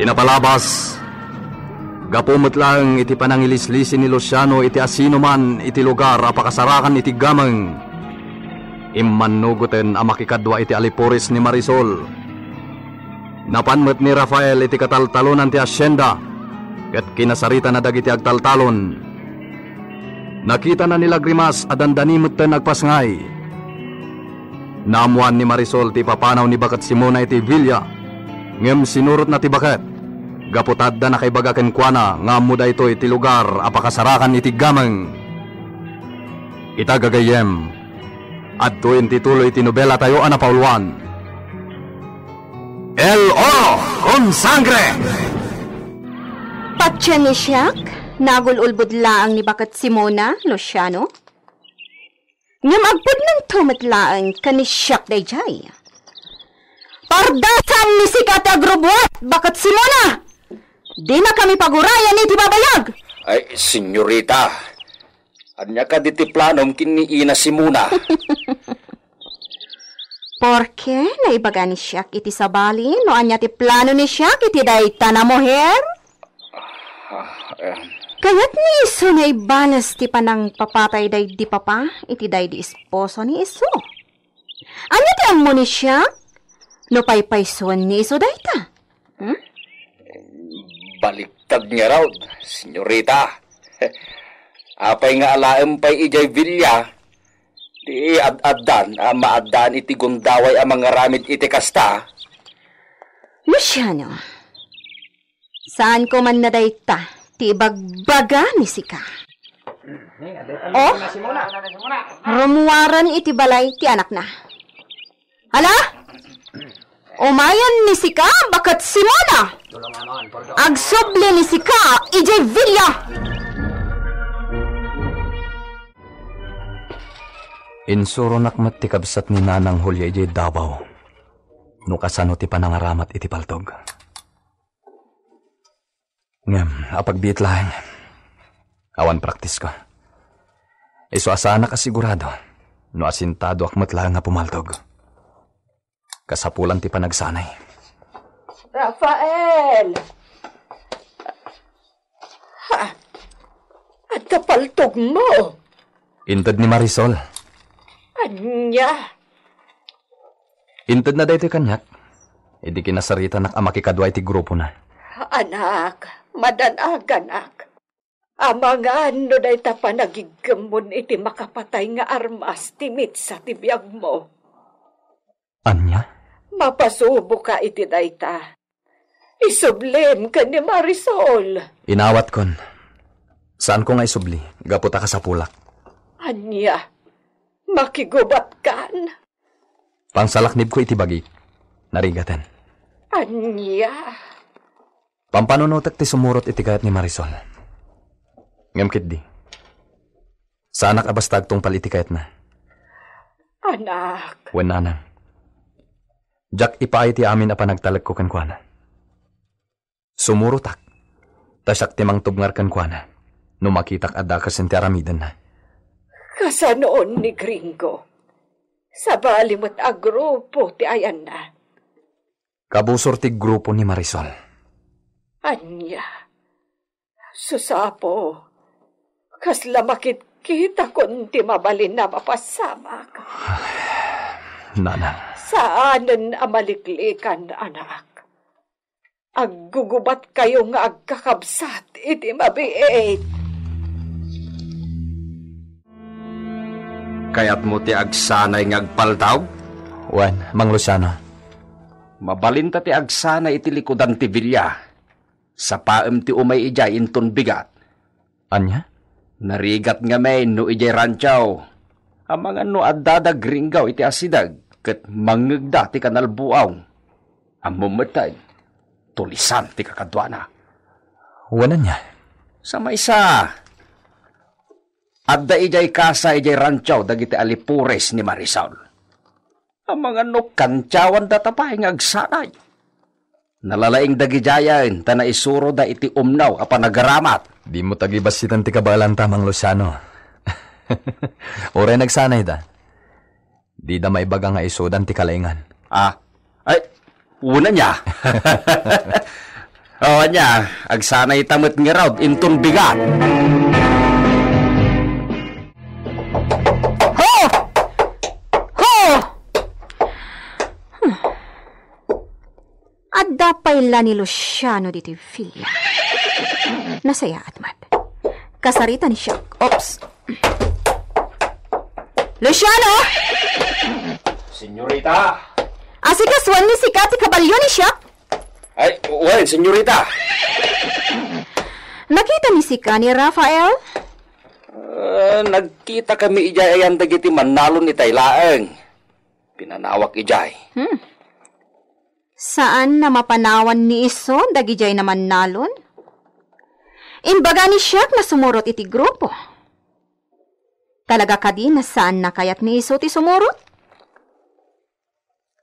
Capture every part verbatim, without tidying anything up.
Napalabas, gapu met laeng iti panangilislisi ni Luciano iti asinoman iti lugar a pakasarakan iti gameng, immannugoten a makikadua iti alipores ni Marisol. Napan met ni Rafael iti kataltalonan ti hacienda, ket kinasaritana dagiti agtaltalon. Nakitana ni Lagrimas a dandani metten agpasngay. Naammoan ni Marisol ti ipapanaw ni Baket Simona iti villa, ngem sinurotna ti baket, gapu ta adda nakaibaga kenkuana nga ammo daytoy ti lugar a pakasarakan iti gameng. Ita, gagayyem, adtoyen ti tuloy ti nobelatayo a napauluan. El Oro con Sangre! Patien ni siak, nagul-ulbod laeng ni Baket Simona, Luciano. Ngem agpudnonto met laeng ken ni siak daydiay. Pardasam ni sika ti agrubuat, Baket Simona! Dinakami pagurayan iti babayag! Ay, senyorita, ania kadi ti planom ken ni Ina Simona? Porke naibaga ni siak iti sabali no ania ti plano ni siak iti dayta a muher? Ah, em. Kayat ni isu nga ibales ti panangpapatay daydi papa iti daydi esposo ni isu. Ania ti ammo ni siak no paypaysuen ni isu dayta? Hmm? Baliktad ngarud, senyorita. Apay nga alaem pay idiay villa, di ad-addan a maaddaan iti gundaway a mangaramid iti kasta? Luciano, saanko man a dayta ti ibagbaga ni sika. Oh? Rummuaren iti balay ti anakna. Ala? Umayen ni sika, Baket Simona! Agsubli ni sika idiay villa! Insuronak met ti kabsat ni Nanang Julia idiay Davao no kasano ti panangaramat iti paltog. Ngem, apagbiit laeng, awan praktisko. Isu a saanak a sigurado no asintadoak met laeng a pumaltog. Kasapulan ti panagsanay. Rafael! Ha? Adda paltogmo? Inted ni Marisol. Ania? Intedna daytoy kaniak, idi kinasaritanak a makikadua iti grupona. Anak, madan-aganak. Amangan no dayta panagiggemmon iti makapatay nga armas ti mitsa ti biagmo. Ania? Mapasuboka iti dayta. Isublim ken ni Marisol. Inawatkon. Saanko nga isubli, gapu ta kasapulak. Ania? Makigubatkan? Pangsalaknibko iti bagik. Narigaten. Ania? Pampanunotek ti sumurot iti kayat ni Marisol. Ngem ketdi, saanak a basta agtungpal iti kayatna. Anak. Wen, nanang. Diak ipaay ti amin a panagtalekko kenkuana. Sumurotak, ta siak ti mangtubngar kenkuana no makitak a dakesen ti aramidenna. Kasanoon ni Gringo? Sabali met a grupo ti ayanna. Kabusor ti grupo ni Marisol. Ania? Sus, Apo, kasla makitkitakon ti mabalin a mapasamak. Nanang. Saanen a maliklikan, anak. Aggugubatkayo nga agkakabsat iti mabiit. Kayatmo ti agsanay nga agpaltog? Wen, Mang Luciano. Mabalinta ti agsanay iti likudan ti bilia. Sapaem ti umay idiay inton bigat. Ania? Narigat ngamin no idiay rancho. Amangan no addada gringaw iti asideg ket mangngegda ti kanalbuaw. Ammom metten, tulisan ti kakaduana. Wen, ania? Sa maysa, adda idiay kasa idiay rancho dagiti alipores ni Marisol. Amangan no kantiawanda ta pay nga agsanay. Nalalaing dagidiayen ta naisuroda iti umno a panagaramat. Dimo tagibassiten ti kabaelanta, Mang Luciano. Uray nagsanayda, dida maibaga nga isudan ti kalaingan. Ah, ay, wen, ania? O, ania, agsanay ta met ngarud inton bigat. Ho! Ho! Hmm. Adda pay la ni Luciano ditoy villa. Nasayaat met. Kasarita ni Shaq. Oops. Luciano! Senyorita! Asikasuan ni sika ti kabalio ni Shaq? Ay, wen, senyorita. Nakita ni sika ni Rafael? Ah, nagkita kami idiay ayan dagiti mannalon itay laeng. Pinanawak idiay. Hmm. Saan na mapanawan ni isu dagidiay a mannalon? Imbaga ni Shaq a sumurot iti grupo. Talaga kadi a saan a kayat ni isu ti sumurot?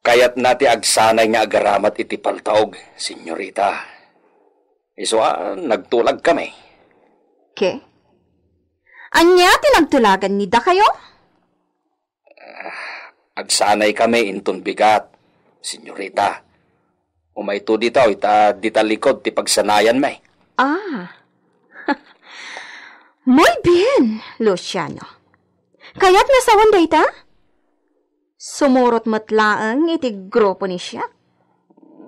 Kayatna ti agsanay nga agaramat iti paltaog, senyorita. Isu a nagtulag kami. Ke? Ania ti nagtulagan ni dakayo? Agsanay kami inton bigat, senyorita. Umayto ditoy ta dita likod ti pagsanayanmi. Ah. Muy bien, Luciano. Kayat a sawen dayta? Sumurot met laeng iti grupo ni Shaq?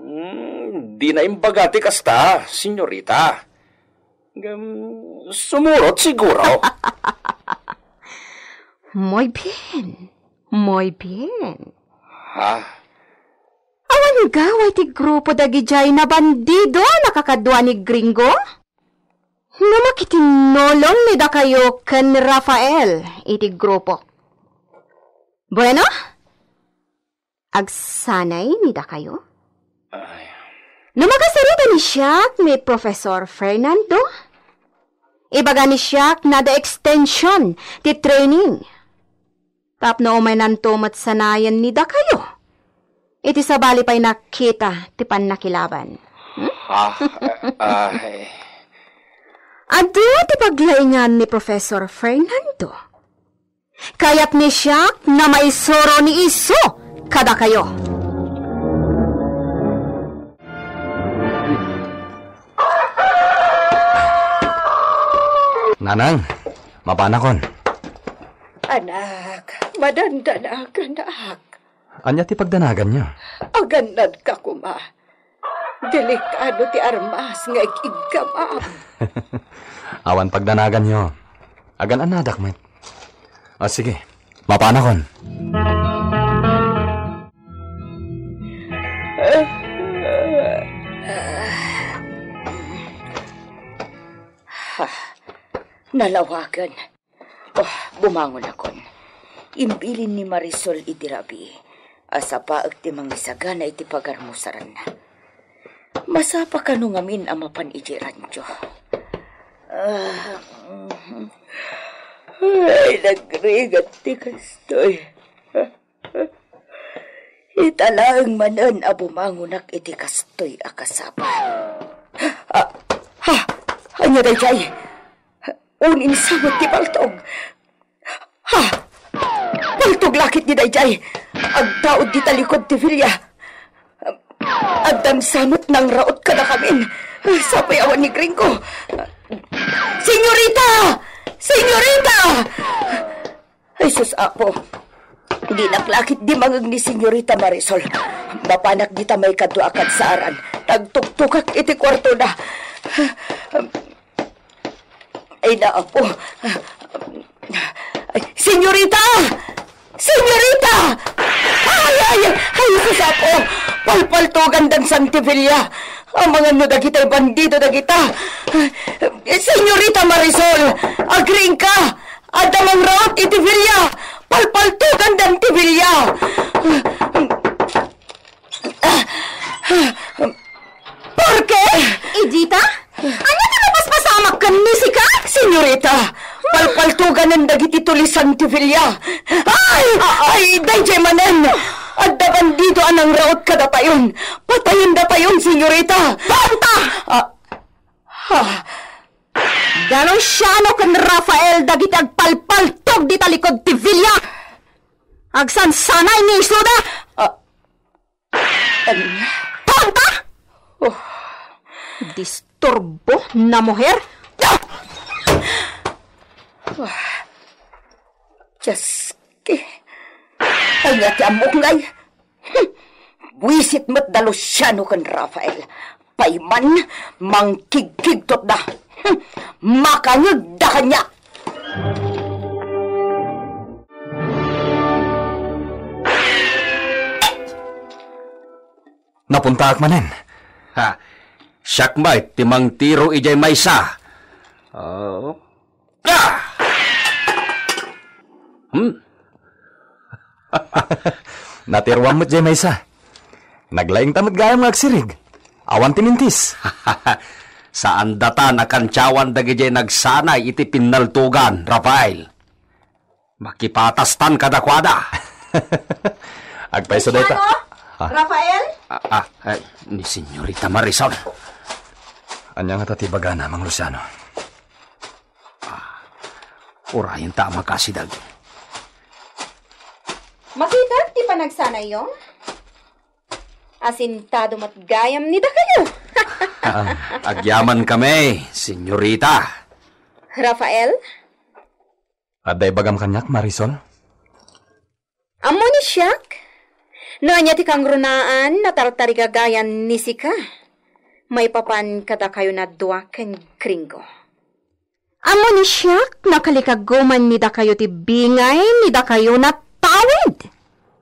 Hmm, dina imbaga ti kasta, senyorita. Ngem, sumurot siguro. Muy bien. Muy bien. Ha? Awan gaway ti grupo dagidiay a bandido a nakakadua ni Gringo? No makitinnulong ni dakayo ken Rafael iti grupo. Bueno? Agsanay ni dakayo? Ay. No makasarita ni Shaq ni Professor Fernando, ibaga ni Shaq a adda extension ti training. Tapno umaynanto met sanayan ni dakayo. Iti sabali pay nakita ti pannakilaban. Hmm? Ah, ah, eh. Adu ti paglaingan ni Professor Fernando. Kayat ni Shaq a maisuro ni isu kadakayo. Nanang, mapanakon. Anak, madandanagan, anak. Ania ti pagdanaganyo? Agannadka koma. Delikado ti armas nga ig-iggamam. Awan pagdanaganyo. Agan-annadak met. O, sige. Mapanakon. Ha, nalawagan. Oh, bumangonakon. Imbilin ni Marisol iti rabii a sapaek ti mangisagana iti pagarmusaranna. Masapa kano ngamin a mapan iti rancho? Ah, ay, nagrigat ti kastoy. Ita laeng manen a bumangonak iti kastoy a kasapa. Ah, ha? Ania daydiay? Uninsamot ti paltog. Ha? Paltog la ketdi daydiay. Agtaud dita likod ti villa. Addan sa met nangraot kadakamin. Sapay awan ni Gringo. Senyorita! Senyorita! Ay, sus, Apo. Dinak la ketdi mangngeg ni Senyorita Marisol. Mapanak dita maikadua a kadsaaran. Nagtuktokak iti kuartona. Ay, na, Apo. Ay, Senyorita! Senyorita! Ay, ay, ay, sus, Apo! Palpaltogandan sa ti villa. Amangan no dagitay bandido dagita. Senyorita Marisol, agriingka! Adda mangraot iti villa! Palpaltogandan ti villa! Porke? Idita? Ania ti napaspasamak ken ni sika? Senyorita, palpaltoganen dagiti tulisan ti villa. Ay! Ay, daydiay manen! Adda bandido a nangraot kadatayon. Patayendatayon, senyorita! Tonta! Ah, ah. Da Luciano ken Rafael dagiti agpalpaltog dita likod ti villa. Agsansanay ni isuda. Ah, Ania? Tonta! Oh, Disturbo na muher! Ah! Dios ki. Ania ti ammok ngay? Hmm. Buisit met da Luciano ken Rafael. Payman, mangkigkigtotda. Hmm. Makangegda kaniak. Napuntaak manen. Ha, siak met ti mangtiro idiay maysa. Oh. Ah! Hmm? Natiruam met diay maysa. Naglaingta met gayam nga agsirig. Awan ti mintis. Saan datan a kantiawan dagidiay nagsanay iti pinnaltogan, Rafael. Makipatastan kadakuada. Agpayso dayta. Luciano? Ah. Rafael? Ah, ah, eh, ni Senyorita Marisol. Ania ngata ti ibagana, Mang Luciano? Ah, urayenta a makasideg. Makita ti panagsanayyo? Asintado met gayam ni dakayo. Ah, agyaman kami, senyorita. Rafael? Adda ibagam kaniak, Marisol? Ammo ni siak? No ania ti kangrunaan, natartarigagayan ni sika. Maipapan kadakayo na dua ken Gringo. Ammo ni siak, nakalikaguman ni dakayo ti bingay ni dakayo natawid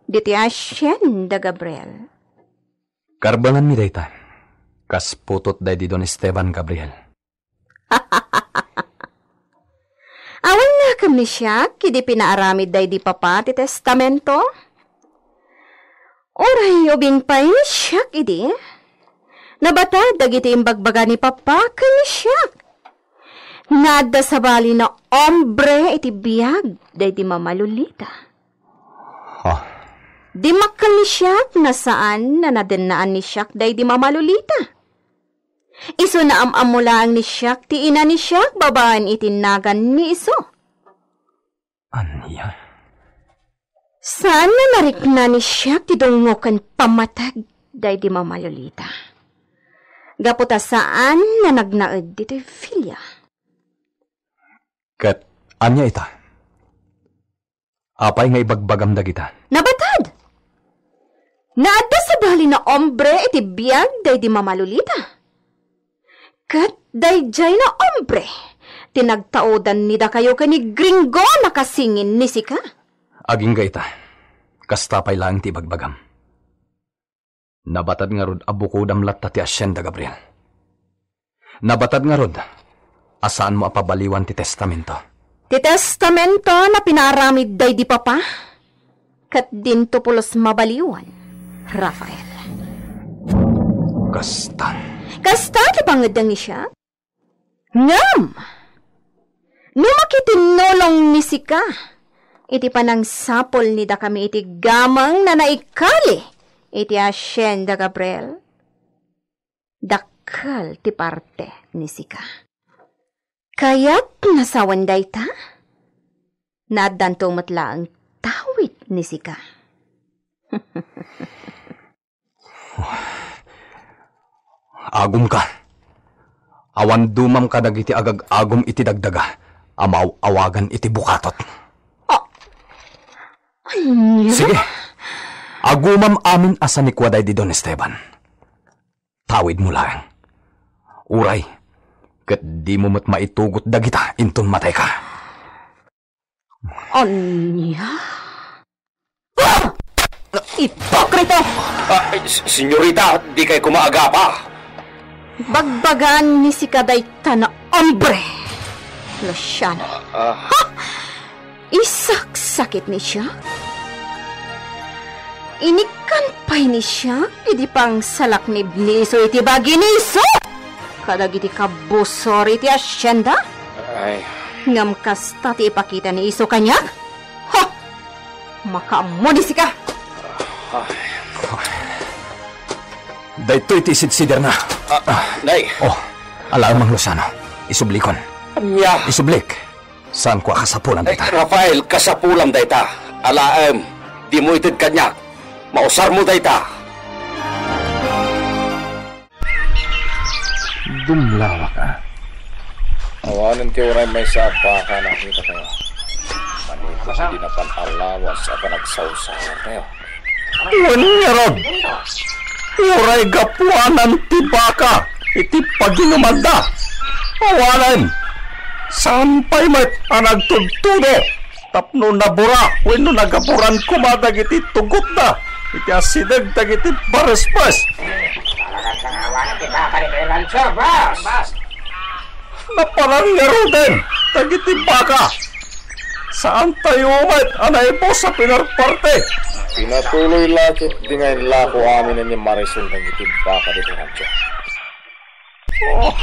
diti asien da Gabriel. Karbanganmi dayta, kas putot daydi Don Esteban, Gabriel. Awan nakem ni siak idi pinaaramid daydi papa ti testamento? Uray ubing pay ni siak idi, nabatad dagiti imbagbaga ni papa ken ni siak. Naadda sabali no ombre iti biag daydi Mama Lolita. Ah. Dimmakkel ni siak no saan a nadennaan ni siak daydi Mama Lolita. Isu naam-ammo laeng ni siak ti ina ni siak babaen iti nagan ni isu. Ania? Saan a narikna ni siak ti dungngo ken pammateg daydi Mama Lolita. Gapu ta saan a nagnaed ditoy filia. Ket ania ita? Apay nga ibagbagam dagita? Nabatad! Naadda sabali no ombre iti biag daydi Mama Lolita. Ket daydiay no ombre ti nagtaudan ni dakayo ken ni Gringo a nakasingin ni sika. Agingga ita, kasta pay laeng ti ibagbagam. Nabatad ngarud a bukodam latta ti asienda, Gabriel. Nabatad ngarud a saanmo a pabaliwan ti testamento. Ti testamento a pinaaramid daydi papa, ket dinto pulos mabaliwan, Rafael. Kasta. Kasta ti pangeddeng ni siak? Ngem, no makitinnulong ni sika iti panangsapul ni dakami iti gameng a naikali iti asienda, Gabriel, dakkel ti parte ni sika. Kayat a sawen dayta? Naaddanto met laeng tawid ni sika. Agumka. Awan dumam kadagiti agag-agum iti dagdaga a maaw-awagan iti bukatot. Ah, ania? Sige. Agumam amin a sanikua daydi Don Esteban. Tawidmo laeng. Uray, ket dimo met maitugot dagita inton matayka. Ania? Ah! Ipokrito! Ah, s-, senyorita, dikay koma agapa. Bagbagaan ni sika dayta a hombre, Luciano. Ah. Ha? Isaksakit ni siak? Inikkan pay ni siak idi pangsalaknib ni isu iti bagi ni isu kadagiti kabusor iti asienda? Ay. Ngem kasta ti ipakita ni isu kaniak? Ha! Makaammo ni sika! Ay. Daytoy ti isidsiderna. Ah, nay. Oh, ala, Mang Luciano. Isublikon. Ania? Isublik. Saanko a kasapulan dayta. Ay, Rafael, kasapulam dayta. Alaem, dimo ited kaniak. Mausarmo dayta. Dumlawak, a. Awanen ti uray maysa a baka a nakitatayo. Manipud idi napan a lawas a panagsawsawattayo. Wen ngarud, uray gapuanan ti baka iti paginumanda. Awanen, saan pay met a nagtudtudo tapno nabura wenno nagaburan koma dagiti tugotda iti asideg dagiti barespes. Talaga nga awan ti baka ditoy rancho, boss. Napanan ngaruden dagiti baka. Saantayo met a naibus a pinarparte. Pinatuloy la ketdi nga inlako aminen ni Marisol dagiti baka ditoy rancho. Oh,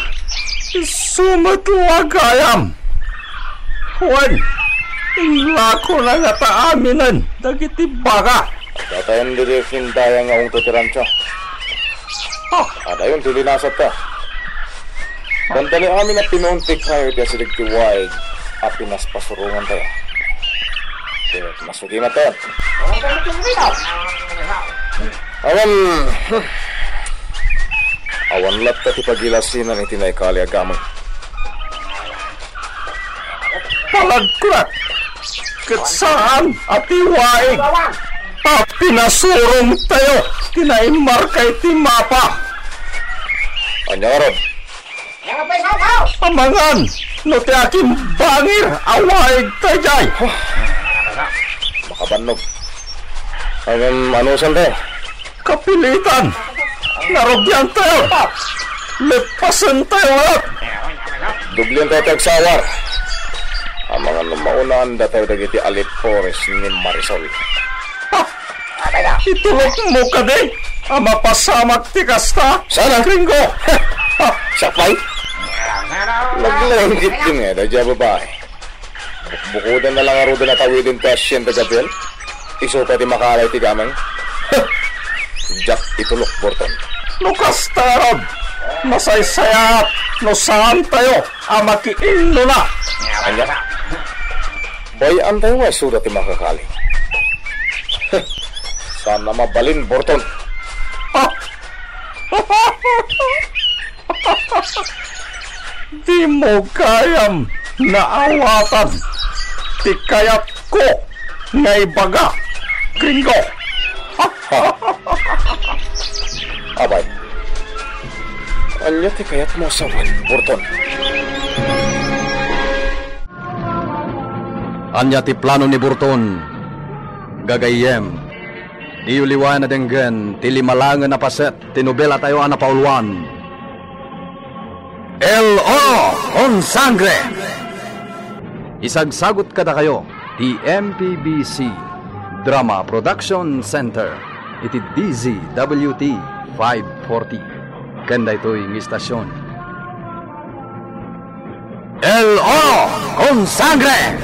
isu met la gayam. Wen, inlakona ngata aminen dagiti baka. Datayon ditoy ket dayta nga ungto ti rancho. Ah. Adayon ti linasatta. Dandani amin a pinuon ti kayo iti asideg ti waig a pinaspasurongantayo. Ket masuginatayon. Awan, awan latta ti pagilasinan iti naikali a gameng. Palagkunak, ket saan a ti waig a pinasurongtayo ti naimmarka iti mapa. Ania ngarud? Amangan no ti akimbangir a waig daydiay. Makabannog. Ngem, anusantayo? Kapilitan. Narugiantayo. Leppasentayo ngarud. Dubliantayo ti agsawar. Amangan no maunaandatayo dagiti alipores ni Marisol. Ha? Itulokmo kadi a mapasamak ti kasta? Saan a? Gringo. Siak pay? Naglanggit din nga daydiay a babai. Bukbukoden na lang ngaruden a tawiden ti Hacienda Gabriel. Isu pay ti makaalay ti gameng. Diak itulok, Burton. No kasta ngarud, masaysayaat no saantayo a makiinnuna. Ania? Bay-antayo nga isuda ti makakali. Saan a mabalin, Burton. Dimo gayam naawatan ti kayatko nga ibaga, Gringo. Abay, ania ti kayatmo a sawen, Burton? Ania ti plano ni Burton? Gagayyem, diyo liwayan a denggen ti lima laengen a paset ti nobelatayo a napauluan, El Oro con Sangre. Isagsagut kadakayo ti M P B C Drama Production Center iti D Z W T five forty ken daytoy nga istasyon. El Oro con Sangre.